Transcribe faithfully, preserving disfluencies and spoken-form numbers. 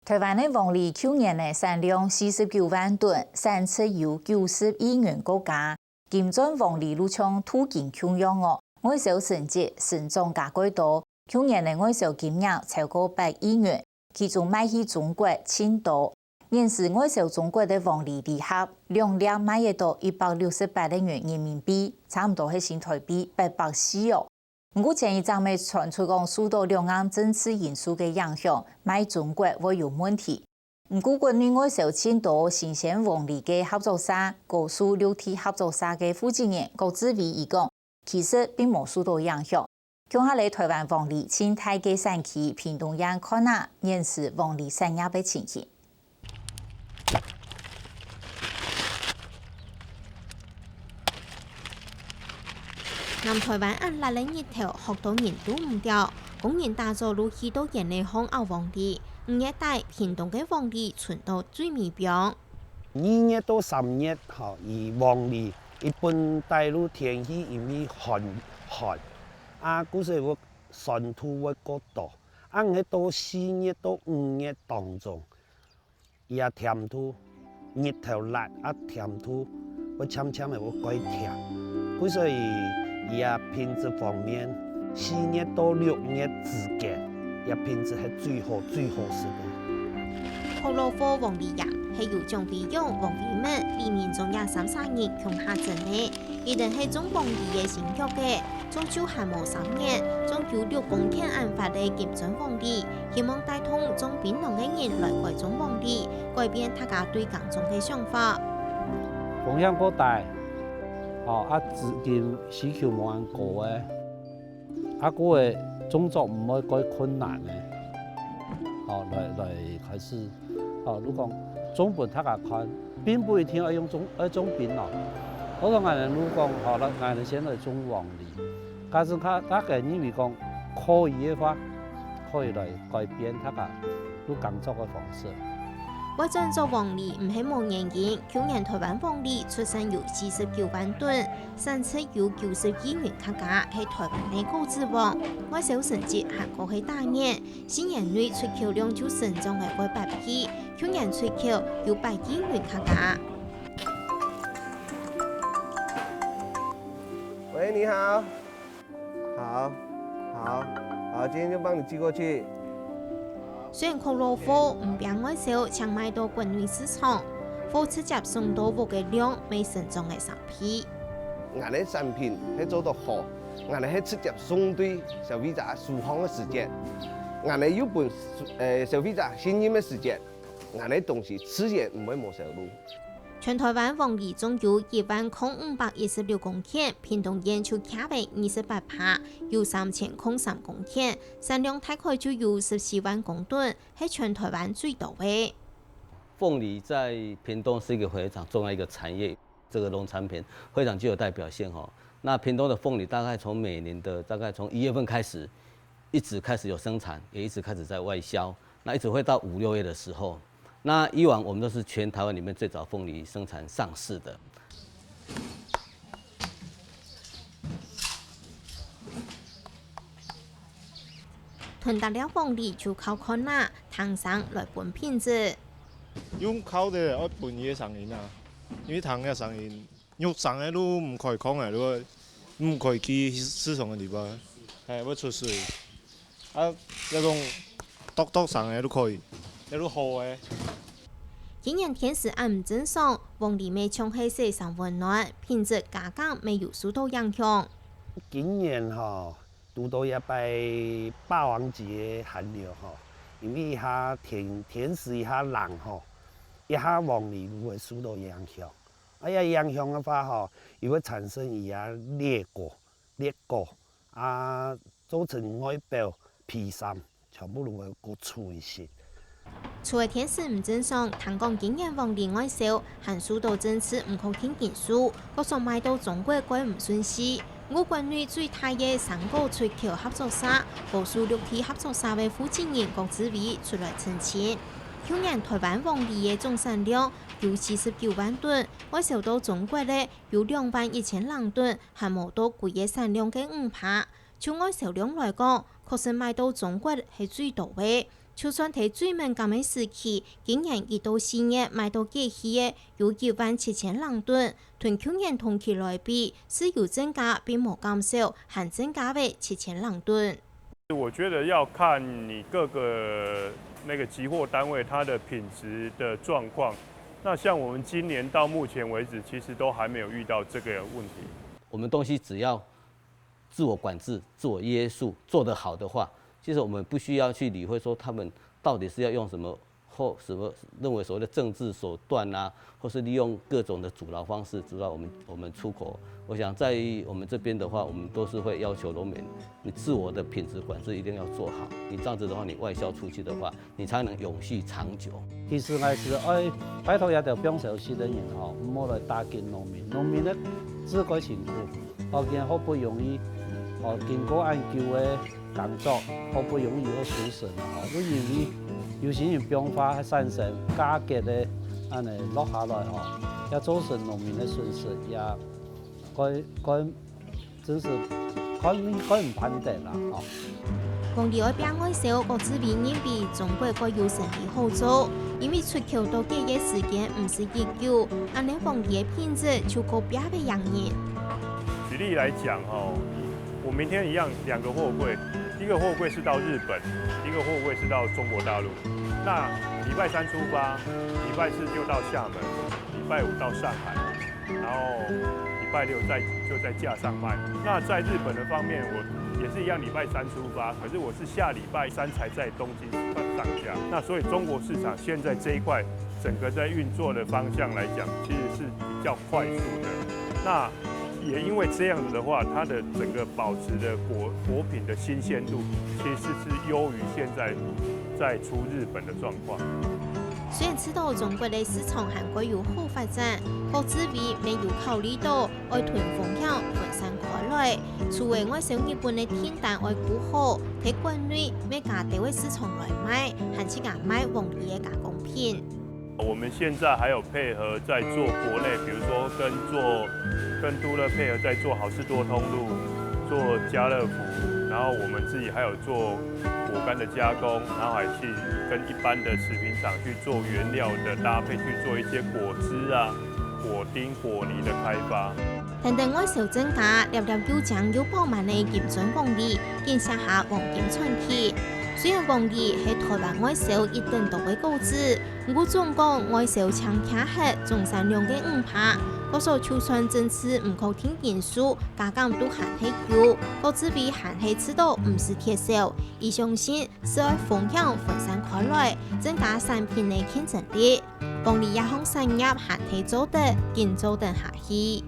臺灣个黃梨舊年个產量四十九萬噸，產值有九十億元个價。金鑽黃梨就像鍍金共樣哦，外銷成績成長加蓋多。舊年个外銷金額超過百億元，其中賣去中國盡多。現時外銷中國个黃梨禮盒，兩粒賣得到一百六十八億元人民幣，差毋多係新臺幣八百四哦。 毋過前一陣仔傳出講受到兩岸政治因素个影響，賣中國會有問題。毋過國內外銷盡多新鮮黃梨个合作社，高樹綠地合作社个負責人郭志偉佢講，其實並無受到影響。共下來臺灣黃梨盡大个產區屏東縣看啊，現時黃梨產業个情形。 南臺灣恁辣个日頭，熝到人堵毋牢，工人打早就去到園仔項拗黃梨。五月底，屏東个黃梨伸到最尾放。二月到三月吼，以黃梨一般大陸天氣因為寒，寒，啊，故所會酸度會過多。啊，𠊎到四月到五月當中， 佢个甜度，日頭辣啊甜度，會漸漸仔會改甜。故所以佢个品質方面，四月到六月之間，佢个品質係最好、最好食个。福樂貨黃梨園係由蔣輝勇、黃偉文、李明忠這三儕人共下整个，佢等係種黃梨个先驅个， 做就還無三年，種有六公頃恁闊个金鑽黃梨，希望帶動種檳榔个人來改種黃梨，改變大家對耕種个想法。風險過大，吼，啊，資金需求無恁高个，啊，故个種作毋會蓋困難个，吼，來，來開始 哦，就講種分大家看，並不一定愛用種，愛種檳榔。我講𠊎等就講，好了，𠊎等先來種黃梨。假使大，大家認為講可以个話，可以來改變大家就耕作个方式。會轉做黃梨毋係無原因，舊年臺灣黃梨出產有四十九萬噸，產值有九十億元客家，係臺灣个果子王，外銷成績還過係打眼。 四年內出口量就成長了過百倍，舊年出口有百億元客家。喂，你好。好，好，好，今天就幫你寄過去。雖然福樂貨毋拚外銷，淨賣到國內市場，貨直接送到屋个量，乜成長了三倍。 𠊎个產品係做到好，𠊎个係直接送對消費者手項个時節，𠊎个有分，呃，消費者信任个時節，𠊎个東西自然毋會無銷路。全臺灣黃梨總有一萬空五百一十六公頃，屏東縣就徛為二十八趴，有三千空三公頃，產量大概就有十四萬公噸，係全臺灣最多个。鳳梨在屏東是一個非常重要一個產業。 這個農產品非常具有代表性吼。那屏東的鳳梨大概從每年的大概從一月份開始，一直開始有生產，也一直開始在外銷，那一直會到五六月的時候。那以往我們都是全台灣裡面最早鳳梨生產上市的。 吞大粒黃梨就靠看啊，聽聲來分品質。用靠个愛分佢个聲音啊，因為聽个聲音，肉聲个就毋可以講个，就毋可以去市場个地方，嘿，會出水。啊，該種剁剁聲个就可以，該就好个。今年天時恁毋正常，黃梨乜像係洗衫溫暖，品質價格乜有受到影響。今年吼， 堵到這擺霸王級个寒流吼，因為一下天，天時一下冷吼，一下黃梨就會受到影響。啊，這影響个話吼，佢會產生佢个裂果，裂果，啊，造成外表皮衫全部都會割出一些。 除了天時毋正常，聽講今年黃梨外銷還受到政治毋確定因素，各所賣到中國蓋毋順序。毋過國內最大个生果出口合作社高樹綠地合作社个負責人郭志偉出來澄清，舊年臺灣黃梨个總產量有四十九萬噸，外銷到中國个有兩萬一千零噸，還無到歸个產量个五趴。 就外銷量來講，確實賣到中國係最多个，就算在最敏感个時期，今年一到四月賣到過去个有一萬七千零噸，同舊年同期來比，係有增加並無減少，還增加了七千零噸。我觉得要看你各个那个集货单位它的品质的状况。那像我们今年到目前为止，其实都还没有遇到这个问题。我们东西只要自我管制、自我约束做得好的话，其实我们不需要去理会说他们到底是要用什么或什么认为所谓的政治手段啊，或是利用各种的阻挠方式阻挠我们我们出口。我想在于我们这边的话，我们都是会要求农民，你自我的品质管制一定要做好，你这样子的话，你外销出去的话，你才能永续长久。其实还是爱拜托一条放消息的人吼，莫来打击农民，农民的自个辛苦。哦，今好不容易，哦，经过恁久个工作，好不容易好收成哦，因为有些人变化产生，价格个恁呢落下来吼，也造成农民的损失，也该该真是该该毋盼得啦吼。 講到愛拚外銷，郭志偉認為中國該有生理好做，因為出口到該个時間毋使幾久，恁呢黃梨个品質就過別个洋人。举例来讲哦，我明天一样两个货柜，一个货柜是到日本，一个货柜是到中国大陆。那礼拜三出发，礼拜四就到厦门，礼拜五到上海。然后礼拜六再就在架上卖。那在日本的方面，我也是一样，礼拜三出发，可是我是下礼拜三才在东京上架。那所以中国市场现在这一块整个在运作的方向来讲，其实是比较快速的。那也因为这样子的话，它的整个保持的果果品的新鲜度，其实是优于现在在出日本的状况。雖然知道中國个市場還會有好發展，郭志偉乜有考慮到愛同豐興分散開來，除了外銷日本个訂單愛顧好，在國內乜加兜个市場來賣，還自家賣黃梨个加工品。我们现在还有配合在做国内，比如说跟做跟都乐配合在做好事多通路、做家乐福，然后我们自己还有做果干的加工，然后还去跟一般的食品厂去做原料的搭配，去做一些果汁啊、果丁、果泥的开发。等等外銷增加，粒粒又靚又飽滿个金磚黃梨，更寫下黃金傳奇。雖然黃梨係台灣外銷一等多个果子，毋過總講外銷淨徛核總產量个五趴，故所就算政治毋確定因素，加減都還係有，郭志偉還係知道毋使忒少，佢相信係愛豐興分散開來，增加產品个競爭力。 黃梨這項產業還係做得緊做得下去。